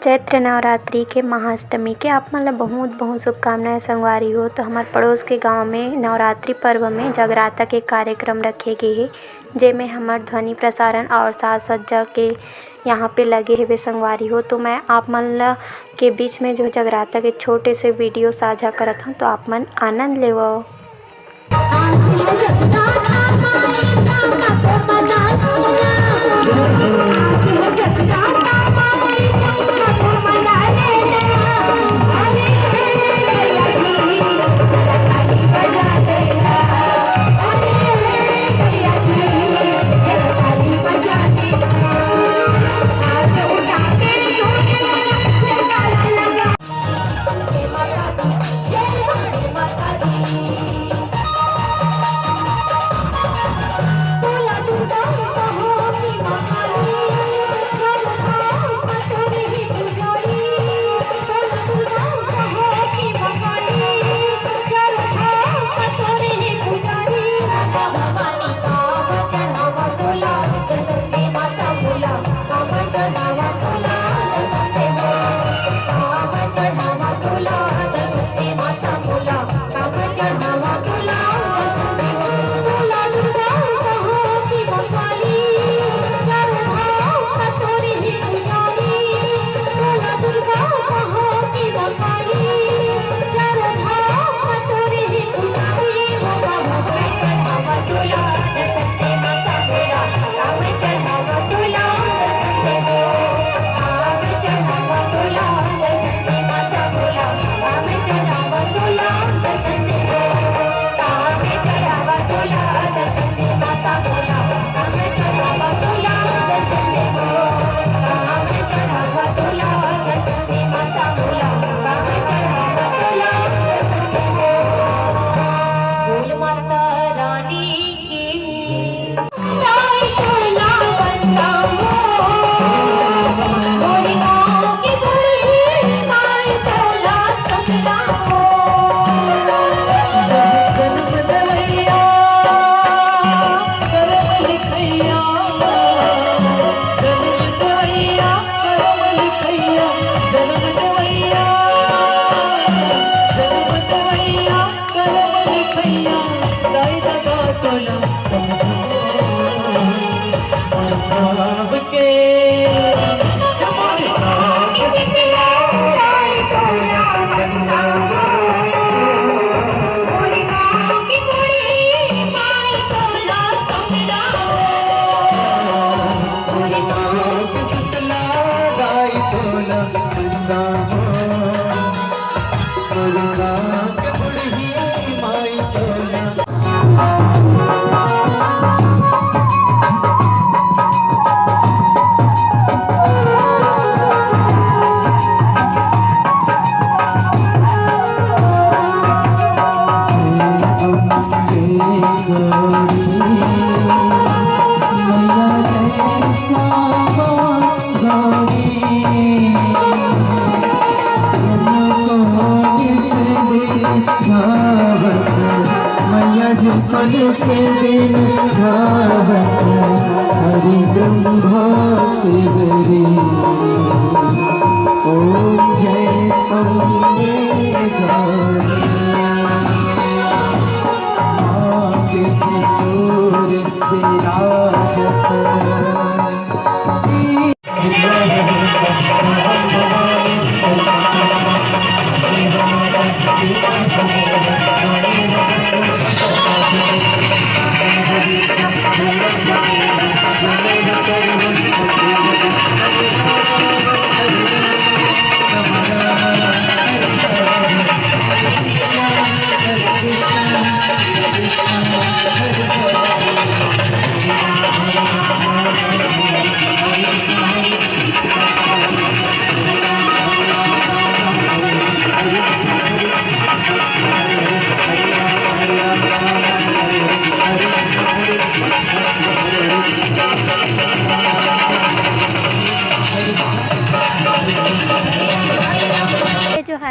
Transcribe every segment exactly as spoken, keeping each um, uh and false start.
चैत्र नवरात्रि के महाअष्टमी के आप मन ल बहुत बहुत शुभकामनाएं संगवारी हो। तो हमर पड़ोस के गांव में नवरात्रि पर्व में जगराता के कार्यक्रम रखे गे हे, जेमे हमर ध्वनि प्रसारण और साज सज्जा के यहाँ पे लगे हेवे संगवारी हो। तो मैं आप मन ल के बीच में जो जगराता के छोटे से वीडियो साझा करत हूँ, तो आप मन आनंद लेवो।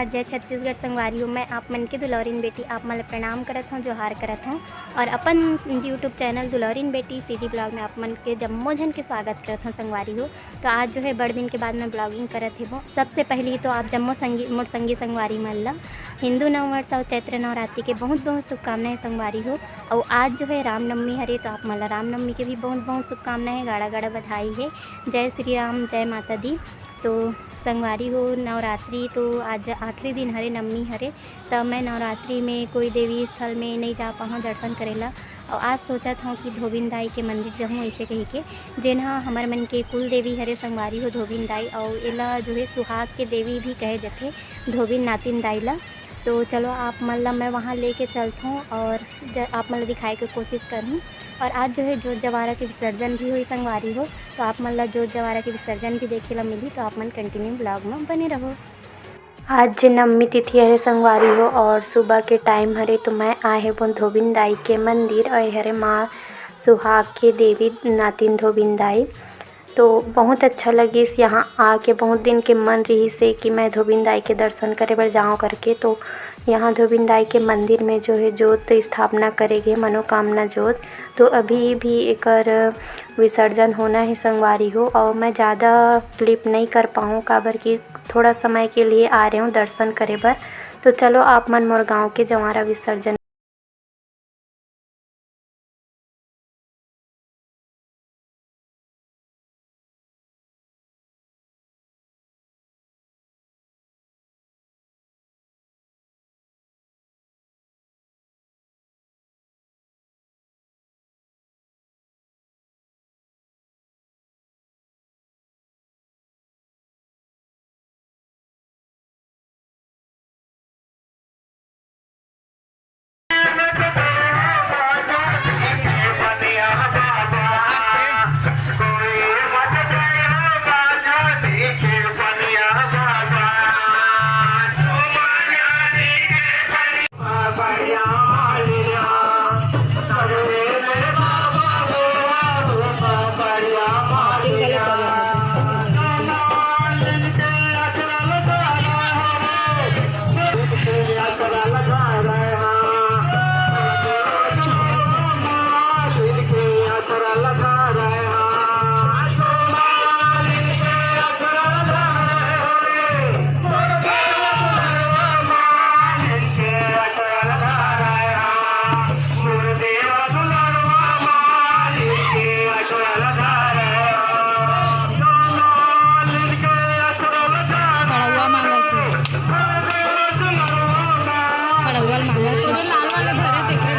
जय छत्तीसगढ़ संगवारी हो, मैं आप मन के दुलौरिन बेटी आप मन ल प्रणाम करत हौं, जोहार करत हौं और अपन YouTube चैनल दुलौरिन बेटी सीडी ब्लॉग में आप मन के जम्मो झन के स्वागत करत हौं संगवारी हो। तो आज जो है बड़ दिन के बाद मैं ब्लॉगिंग करत हेबो। सबसे पहली तो आप जम्मो संगी, मोर संगी संगवारी मन ल हिंदू नववर्ष और चैत्र नवरात्रि के बहुत बहुत शुभकामनाएं संगवारी हो। और आज जो है रामनवमी हरे, तो आप मन ल रामनवमी के भी बहुत बहुत शुभकामनाएं, गाड़ा गाड़ा बधाई है। जय श्री राम, जय माता दी। तो संगवारी हो, नवरात्रि तो आज आखिरी दिन हरे, नवमी हरे, त मैं नवरात्रि में कोई देवी स्थल में नहीं जा पाहूँ दर्शन करेला। और आज सोचत हौं कि धोबिन दाई के मंदिर जाहूँ, ऐसे कही के, जेन ह हमर मन के कुल देवी हरे संगवारी हो धोबिन दाई, और एला जो है सुहाग के देवी भी कहे जथे धोबिन नातिन दाई ला। तो चलो आप मन ला मैं वहाँ लेके चलत हौं और ज-, आप मन ला दिखाए के कोशिश करहूँ। और आज जो है जोत जवारा के विसर्जन भी होई संगवारी हो, तो आप मन ला जोत जवारा के विसर्जन भी देखे ला मिलही, तो आप मन कंटिन्यू ब्लॉग में बने रहो। आज जे नवमी तिथि हरे संगवारी हो और सुबह के टाइम हरे, तो मैं आए हेबों धोबिन दाई के मंदिर और ये हरे माँ सुहाग के देवी नातिन धोबिन दाई। तो बहुत अच्छा लगिस यहाँ आके, बहुत दिन के मन रहिस हे कि मैं धोबिन दाई के दर्शन करे बर जाऊँ करके। तो यहाँ धोबिन दाई के मंदिर में जो है जोत स्थापना करे गे, मनोकामना जोत। तो अभी भी एकर विसर्जन होना है संगवारी हो, और मैं ज़्यादा क्लिप नहीं कर पाऊँ, काबर कि थोड़ा समय के लिए आ रहे हूँ दर्शन करे बर। तो चलो आप मन मोर गाँव के जवारा विसर्जन खड़उआ मांगत हे। खड़उआ ल मांगत हे।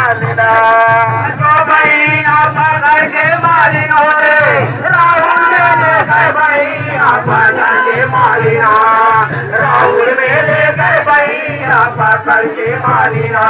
मालिना, तो बहिना पकड़ के मालिन हो रे, राहुल ले लेकर बहिना पकड़ के मालिना, राहुल ले लेकर बहिना पकड़ के मालिना।